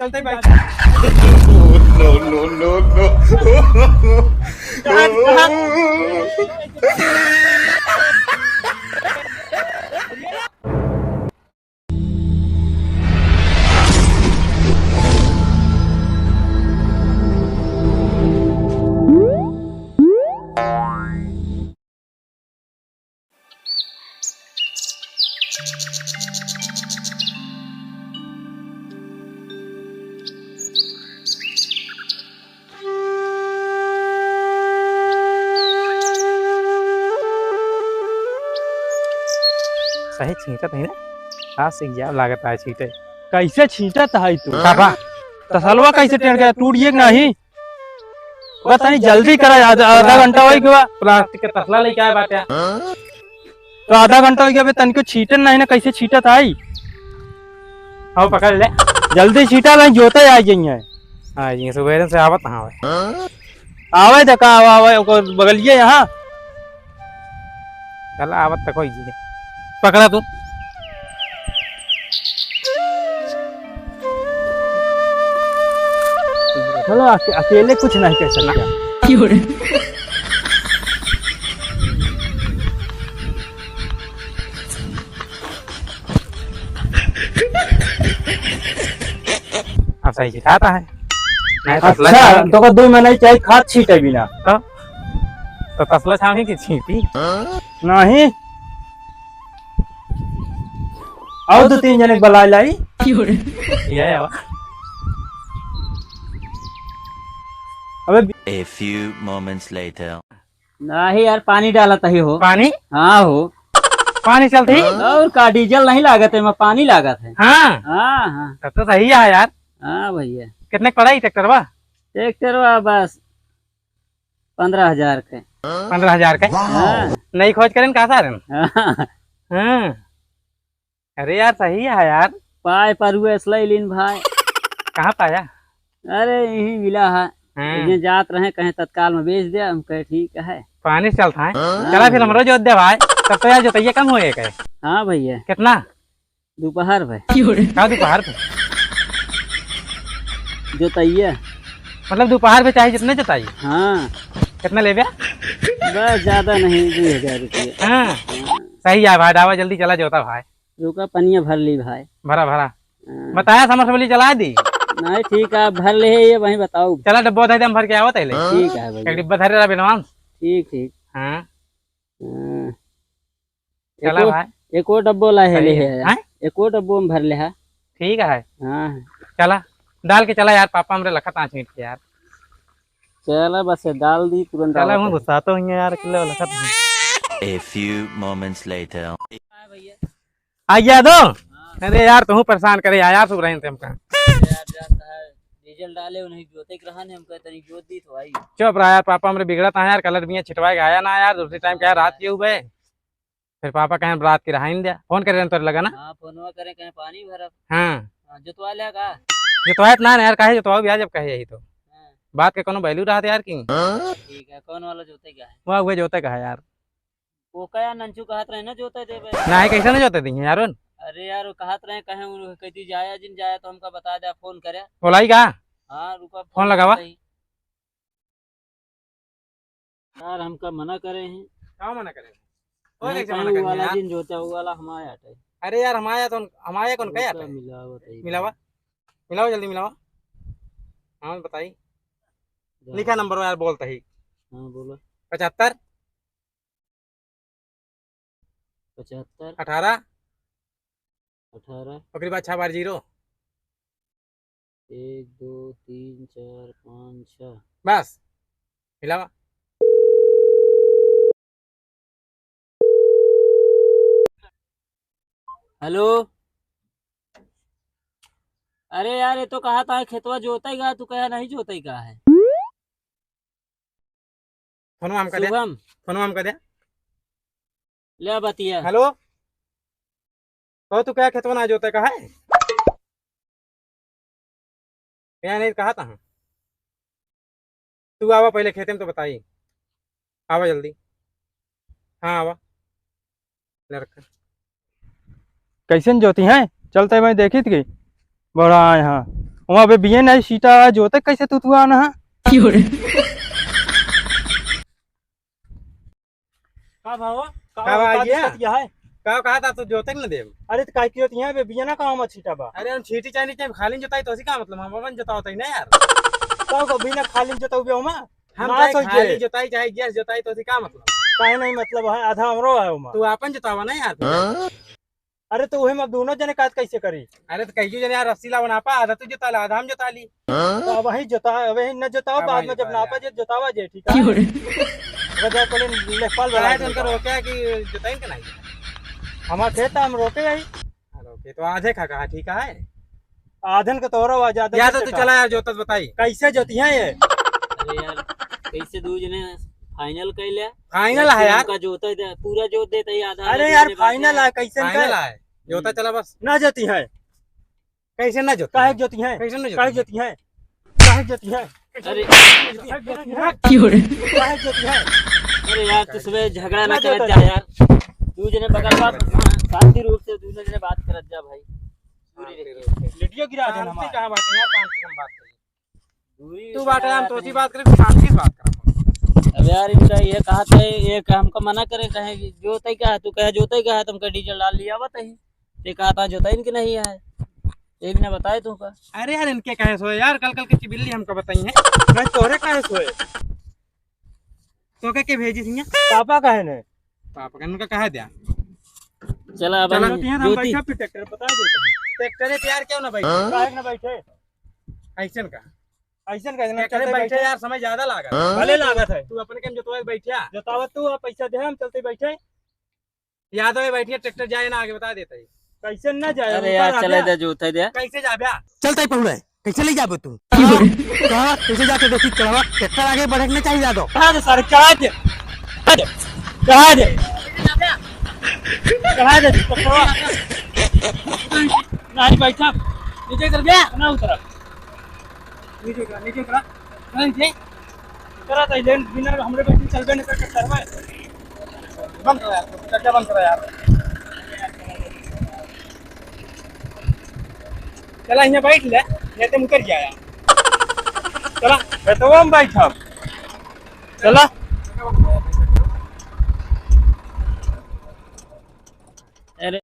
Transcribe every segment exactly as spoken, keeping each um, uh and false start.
चलते बैठ। No, no, no, no। सही छींटत है ना? आज से क्या लागत है छींटे। कैसे छींटत है तू? का बा? तसलवा कैसे टेढ़ गया, टूट गया कि नहीं? बस तनी जल्दी करा, आधा, आधा घंटा होई गवा। प्लास्टिक के तसला लेके आए बाटे। तो आधा घंटा होई गवा, अबे तनिको छींटन नहीं ना, कैसे छींटत आई? आओ पकड़ ले। जल्दी छींटा, मैं जोते आ जाइए। हाँ, ये सुबह से आवत हाँ भाई। आवे तो का, आवे, आवे, ओकर बगलिए यहाँ। चला, आवत तक होई जी। पकड़ा तू। चलो, अके-, अकेले कुछ नहीं कर सकते। अब सही सिखाता है। नहीं, तसला अच्छा, छावे। तो का दो महीना ही चाहिए, खाद छींटे बिना। तो, तो तसला छावे की छींटी? नहीं। आओ, दो तीन जने के बुला लाई। ये है वो। अबे A few moments later। नहीं यार, पानी डालत ही हो। पानी? हाँ हो। पानी चलत ही? और का, डीजल नहीं लागत है, मैं पानी लागत है। हाँ। हाँ, हाँ। तब तो सही है यार। हाँ भैया। कितने के पड़ा ई ट्रैक्टरवा? ट्रैक्टरवा बस पन्द्रह हजार के। पन्द्रह हजार के? हाँ। नई खोज करेन का सारन? हाँ। हाँ। अरे यार, सही है यार। पाए पर हुए असलई लीन भाई। कहाँ पाया? अरे, यहीं मिला है। हाँ। इन्हें जात रहे, कहें तत्काल में बेच दिया, हम कहे ठीक है। पानी चलत है। हाँ। चला फिर हमरो जोत दे भाई। तब तो यार जोतइया कम होए के। हाँ भैया। कितना? दोपहर पे। का दोपहर पे? जोतइया। मतलब दोपहर पे चाहे जितने जोताई? हाँ। कितना लेबे? बस ज्यादा नहीं, दो हजार रुपया। हाँ। सही है भाई, डावा जल्दी चला जोता भाई। रुका, पनिया भर ली भाई। भरा, भरा। हाँ। बताया समरसेबल चला दी। नहीं, ठीक है, भर ले, ये वहीं बताओ। चला, डब्बा धर दे, हम भर के आवत है ले। ठीक है भैया। एक डिब्बा धर रहा बिनवान। ठीक, ठीक। हाँ। हाँ। चला एको, भाई। एको डब्बो ला है सही ले है। है। हाँ? एको डब्बो में भर ले है। ठीक है। हाँ। चला, डाल के चला यार, पापा हमरे लखत आँच मीट के यार। चला बस, ये डाल दी तुरंत चला, डाल हूँ के। गुस्सा तो हुई है यार, अकेले लखत हूँ। A few moments later। हाँ भैया। आ गया दो। हाँ। अरे यार, तू परेशान करे यार, यार, सुबह रहे थे हमका। अरे यार, जानता है, डीजल डाले, उन्हें जोते के रहन है, हमका तनी जोत दी तो आई। चुप रहा यार, पापा हमरे बिगड़त है यार, कलर भी छिटवा के आया ना यार, दूसरी टाइम क्या रात के हुए। फिर पापा कहें रात के रहाइन दिया, फोन करे तोरे लगा ना। हाँ, फोनवा करे, कहें पानी भरब। हाँ। हाँ, जोतवा ले का? जोतवाए तो ना यार, काहे जोतवाओ भी यार, जब कहे यही तो। हाँ। बात के कोनो value रहत यार की। ठीक है, कौन वाला जोते का है? वह, वह जोते का है यार। वो का यार, नंचू कहत रहे ना, जोते देबे। नहीं, कैसे ना जोते देंगे यार उन? अरे यार, वो कहत रहे, कहें वो कहती जाया जिन जाया तो हमका बता दे, फोन करे। बोलाई का? हाँ, रुका, फोन लगावा। करते ही। यार, हमका मना करे हैं। का मना करे? और नहीं, कैसे मना कहीं करेंगे वाला यार? जिन जोता, वो वाला हमारे आटे। अरे यार, हमारे तो, हमारे कौन रुका, कहे आटे? मिलावा तो ही मिलावा। मिलावा, जल्दी मिलावा। हाँ, बताई। जा। लिखा नंबर यार, बोलता ही। हाँ, बोलो। पचहत्तर। पचहत्तर। अठारह। अठारह। ओकरी बाद छह बार जीरो। एक, दो, तीन, चार, पाँच, छह। बस। मिलावा। हेलो। अरे यार, ये तो कहा था खेतवा जोते का, तू कहा नहीं जोते का है। फोनवा हमका दे। शुभम। फोनवा हमका दे। ले बतिया। हेलो। कहो, तू क्या खेतवा ना जोते का है? यहाँ नहीं कहा था। तू आवा पहले खेते में तो बताई। आवा जल्दी। हाँ, आवा। लड़का। कैसन जोती हैं? चलते मैं देखी थी। बड़ा आए हाँ। वहाँ पे बिये नहीं सीटा है, जोते कैसे तू, तू आना है? का भाव? का का भाव, भाव, का का दिक्कत है? क्या है? का कहा था तू जोते न देव? अरे तो काहे कियो तिहाँ बे बिया ना काम अच्छी टा बा। अरे हम छीटी चानी के खाली जोताई तो उसी का मतलब हम अपन जोतावत ही ना यार। का को बिना खाली जोताऊ बे होमा? हम ना काहे सोई खाली के। जोताई चाहे गैस जोताई तो उसी का मतलब? काहे नहीं मतलब है, आधा हमरो है होमा। तू अपन जोतावा ना यार। हाँ? अरे तो उहे में अब दोनों जने काट कैसे करी? अरे तो कहियो जने यार रस्सी ला बनापा, आधा तू जोता ला, आधा हम जोता ली। तो अब वही जोता, वही न जोताओ, अब बाद वही में जब जोता नापा लिया। जे जोतावा जे, ठीक है? क्यों रे? वजह को ले लेखपाल काहे वाला तो उनका जोतावा। रोके है कि जोताइन के नहीं? हमार खेत हम रोके है। हाँ, रोके तो आधे खा कहा, ठीक है? आधन के तोहरा आवाज आधे या के तो तू चला यार, जोतत बताई। कैसे जोती है ये? अरे यार, कैसे दू जने final कैले? Final है यार। हमका जोते दे, पूरा जोत देते ही आधा अरे आधा यार, जने बात final है। है, कैसे final है? है। जोता चला बस। ना जोती है। कैसे ना जोती काहे है? जोती है? कैसे ना जोती काहे है? जोती है? काहे जोती है? अरे। काहे जोती है? क्यों रे? काहे जोती है? अरे यार, तू सुबह झगड़ा ना ना करत जोता जा है। यार। तू जने बगल बा, शांति रूप से तू जने बात करत जा भाई। दूरी रख के। शांति रूप से। लेडियो गिरा देना शांति हमार। कहाँ बात है यार, शांति से हम बात करें। दूरी तू रख बात है, हम यार। तोसी बात करें, शांति से बात करें। अब यार, इनका ये कहा था, ये हमको मना करे, कहे कि जोतई का है, तू कहे जोतई का है, तुमका डीजल डाल लिया, बताई। ते कहा था जोतई इनकी नहीं है, ये भी ना बताए तुमका। अरे यार, इनके कहे सोए यार, कल कल के चिबिल्ली हमको बताई है। नहीं, तोरे कहे सोए? तो के, के भेजी थी? पापा कहे ने? पापा कहे, उनका कहे दिया। चला, अब चला। हम जोती हैं, हम जोती। बैठा फिर ट्रैक्टर, बता दे तुम। ट्रैक्टर पे यार क्यों ना बैठे? हाँ? काहे ना बैठे? ऐसन का? ऐसन का, ना ट्रैक्टर चलते बैठे बैठे। यार, समय ज्यादा लागत। हाँ? भले लागत है। तू अपने के जोतवा बैठा। जोतावा तू, आप पैसा दे, हम चलते बैठे। यादव है, बैठिए, ट्रैक्टर जाए ना, आगे बता देता है। कैसे ना जाए, अरे उतार यार, आ चले गया। दे, जो उतार दे। कैसे जा बे? चलता ही पहुड़ा है, कैसे ले जाबे तू? कहाँ? कहाँ? कैसे जाके देखी, चढ़ावा, ट्रैक्टर आगे बढ़े के नहीं चाहिए, यादव। चढ़ा दे सारे, चढ़ा दे। चढ़ा दे। चढ़ा दे। चढ़ा दे, ट्रैक्टर। नहीं बैठा। नीचे उतर गया, ना उतरा। नीचे उतरा, नीचे उतरा। नहीं, नीचे। उतरा तो लेन बिना हमरे बैठे चलबे नहीं करते, करबे। बंद करो यार, चर्चा बंद करो यार। चला, यहाँ बैठ ले, नहीं तो उतर गया यार। चला। खेतवा में बैठब। चला। अरे।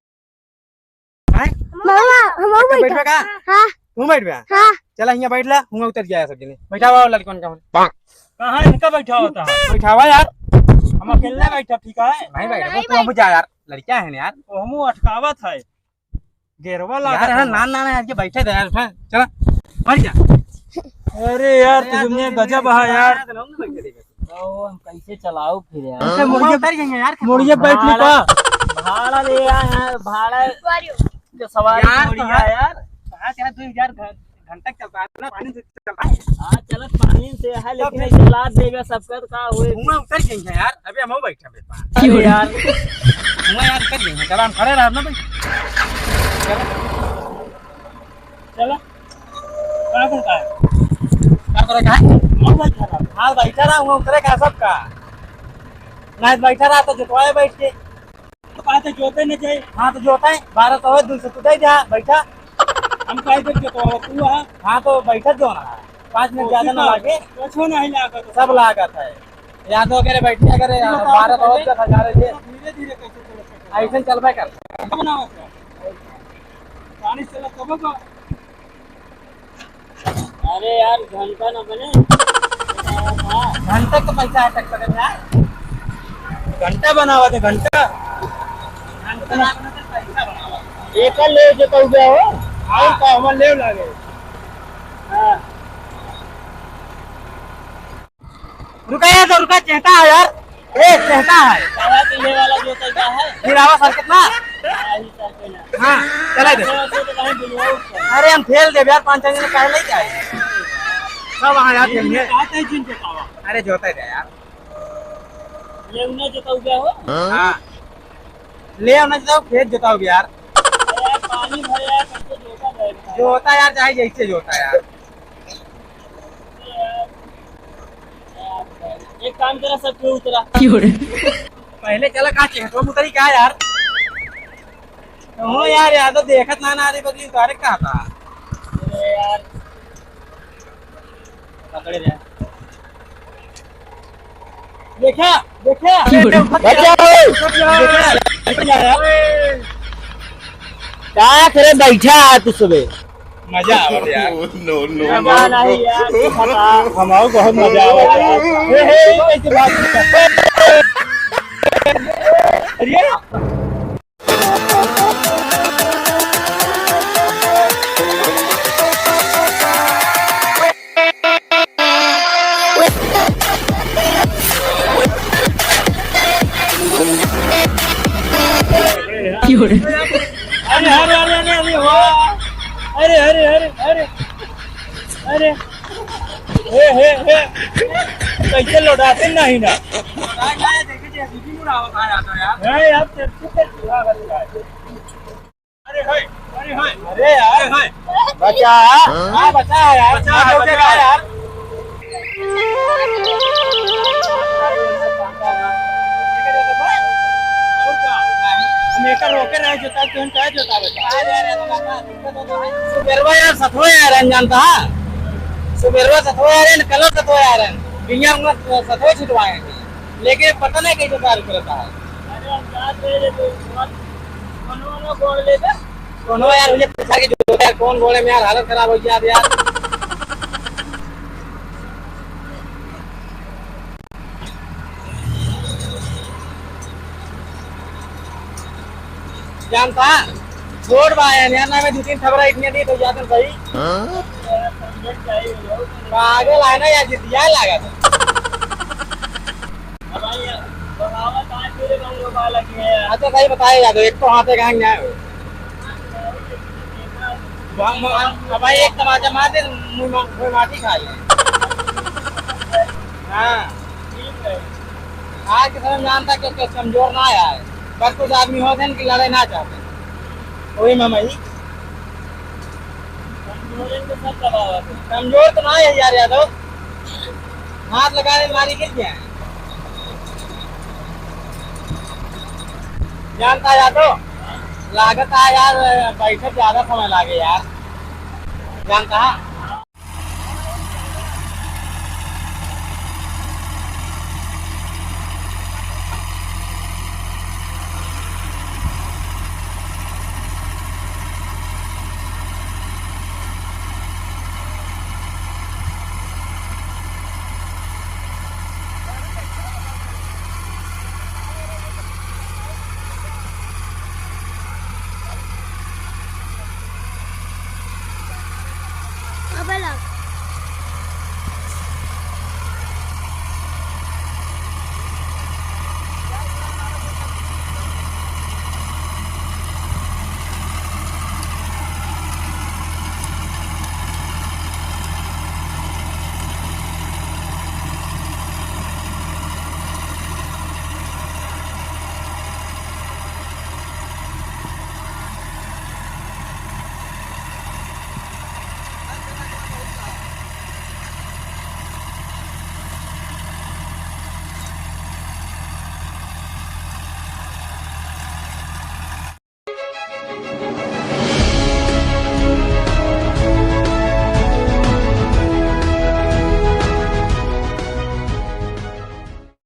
हैं? मामा, हम अच्छा, बैठ बैठा। बा का? हाँ। तू बैठ बा? हाँ। चला, हियाँ बैठ ला, हुआँ उतर जाए सब जने। बैठा हुआ लड़कन का। कहाँ इनका बैठा होता है? बैठा हुआ यार। हम अकेले बैठा, ठीक है? नहीं बैठ, नहीं तू हम बैठ। जा यार, लड़का है ना यार। वो हम अटकावत है। गेरवा यार, लागत हाँ, है। ना, ना, ना, यार, ये बैठे थे यार, उठा, चला, मर जा। अरे यार, अरे तू यार, दुनिया दो तीन गजब दिन है यार। चला, तो हम बैठे थे। तो हम कैसे चलाओ फिर यार? अच्छा, मुड़िए, उतर जाएंगे यार, मुड़िए बैठ ली भाड़ा, का? भाड़ा ले आए हैं, भाड़ा जो सवारी यार, मुड़िया तो हाँ। यार। हाँ, तेरा दो हजार घ-, घंटा चलता है ना, पानी से चलता है। हाँ, चलत पानी से है, लेकिन तब ऐसे लाद देगा सबका तो का होए? धुआं उतर गई है यार, अभी हम बैठे हैं। अरे यार। हुआ यार, कर देंगे। चला, हम खड़े रहा ना भाई। चला। चला। कहाँ कौन का है? क्या करे का है? हम बैठा रहा। हाँ, बैठा रहा, हुआ उतरे का सबका। ना बैठा रहा तो जोतवाए बैठ के। तो कहा तो जोते न जाए। हाँ, तो जोते हैं। बारह सौ है, दो सौ तू दे जा, बैठा। हम कहे दे जोतवाओ, तू आ। हाँ, तो बैठा जो ना। पाँच मिनट तो ज्यादा ना का? लागे। कुछ नहीं लागत। सब लागत है। यादव करे बैठिया करे, तू बताओ बारह तो बहुत पहले। ज्यादा जा रहे थे। धीरे धीरे कैसे चल सकते हैं? ऐसे चलबे कर। बनाओ क्या? पानी चला तब का? अरे यार, घंटा ना बने। घंटा का पैसा है ट्रैक्टर में यार। घंटा बनावा दे, घंटा। घंटा ना बने तो पैसा बनावा। एक ले जो तो गया हो, और का हमारे ले लागे। हाँ। रुका यार, तो रुका, चेहता है यार। ए, चेहता है। काला पीले वाला जो तरीका है। फिर आवा सर, कितना? हाँ, ही सर के ना। हाँ, चला दे। तो, तो, तो कहीं बुलवाओ उसको। अरे, हम फेल देब यार, पाँच छह दिन काहे नहीं जाए? सब वहाँ यार, ये खेल में। कहा था जिन जोतावा। अरे, जोता दे यार। ले उन्हें जोता हुआ हो? हाँ। ले उन्हें जोता, खेत जोता हो गया यार। अरे यार, पानी भरे यार, सबको जोता जाएगा। जोता यार, चाहे जैसे जोता यार। एक काम करा, सब क्यों उतरा? क्यों रे? पहले चला, कहाँ चेहटो में उतरी क्या यार? हो यार, यार तो देखत ना, ना रे बदली उतारे कहा था। अरे यार, देखा, देखा। बचा हो। देखा, देखा यार। का करे बैठा है तू सुबह? मजा आवत यार। No, no, मजा no, नहीं no। यार, तू बता। हमारो बहुत मजा आवत यार। हे, हे, कैसे बात करता? अरे, अरे, अरे, अरे, अरे, वाह। अरे, अरे, अरे, अरे, अरे, हे, हे, हे, कैसे लौटाते नहीं ना। नहीं, आप तो चुप कर, चुप कर। अरे हाय, अरे हाय। अरे यार, अरे हाय। बचा है? हाँ, बचा है यार। बचा है, आप लोग बचा क्या है। यार? हम एकर रोके रहे, जोता के हम चाहे जोता बचा। सुबेरवा यार सतवा यार है, जानता है? सुबेरवा सतवा यार है, कलर सतवा यार है। बिनिया में सतवा छिटवाए हैं। लेकिन पता नहीं कैसे कार्य करता है। अरे हम जात रहे रे, तो कोनो, कोनो गोड़ लेबे? कोनो यार, मुझे पूछा कि जो है, कौन गोड़े में यार, हालत खराब हो गया अब यार। जानता, छोड़ बा यार, यार ना में दो तीन खबर इतने दी तो जाते सही। हाँ? पागल है ना यार, जितिया लागत। अच्छा, सही बताए यादव, एक तो हाथे का हंग जाए। अब भाई, एक तमाचा मार दे, मुंह मा-, मुंह माटी खा ले। हाँ। आज के समय में जानता कि कोई कमजोर ना आया है, पर कुछ आदमी होते हैं कि लड़ाई ना चाहते। वही में भाई। कमजोर तो ना है यार यादव, हाथ लगावे मारी गिर गया है। जानता यादव, लागत है यार, बैठे ज्यादा समय लागे यार, जानता है।